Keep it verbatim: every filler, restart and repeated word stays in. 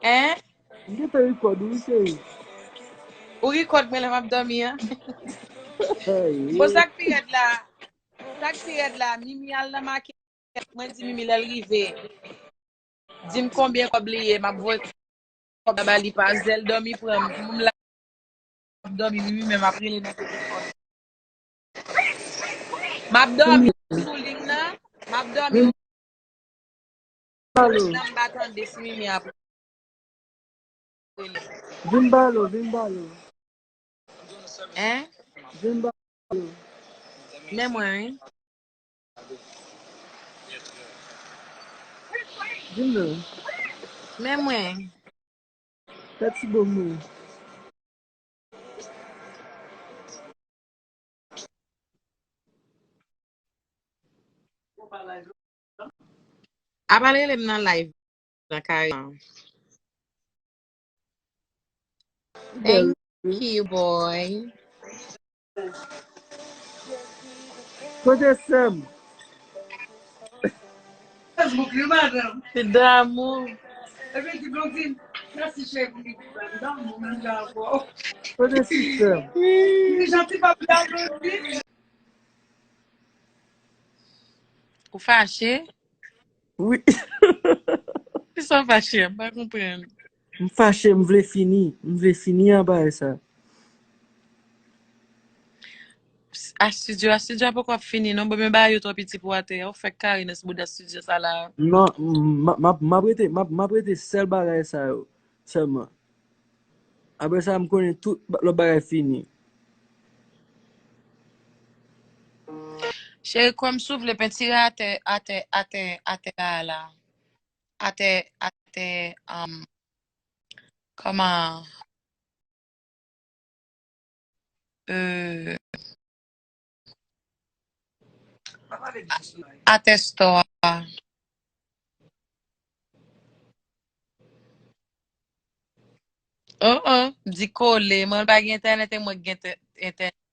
Hein? M gentan rekòd ou, wi, cheri. Ou rekòd mwen lè m ap dòmi an? Hey, Bon, sa k pi rèd la, sa k pi rèd la, Mimi al nan makèt, mwen di Mimi lè l rive, di m konbyen kòb li ye, m ap voye kòb la ba li pa zèl, dòmi pran m, m la ap dòmi, Mimi menm ap rele nan telefòn. M ap dòmi sou liy nan, m ap dòmi Alo. nan, m pa tande si Mimi ap rele. Vin ba lo, vin ba lo. Hein? Vin ba lo. Men mwen, wi. Vin nan. Men mwen. Fè ti bonm mwen. Apa l rele m nan live nan kare an. Thank you, boy. Kote sè m? Facebook, wi, madanm. Se damou. Epi di Blondine, mèsi cheri pou li ban m damou menm jan avè w. Kote sistè m? Li janti pa bla Blondine. Ou fache? Wi. Kisa w fache? M pa konprann. M fache, m vle fini. M vle fini an bagay sa. A studio, a studio a poko ap fini non, bon men bagay yo twò piti pou atè a, ou fèk kare nan bouda studio sa la. Non, m- m- m ap- m ap rete, m ap- m ap rete sèl bagay sa yo sèlman. Apre sa, m konnen tout ba- lòt bagay fini. Cheri, kwè m si w vle pentire atè, atè, atè, atè la, la. Atè, atè, um, kòman, euh, atè store a. Oh, oh, di kole, mwen pa gen entènèt e mwen gen entè- entènèt.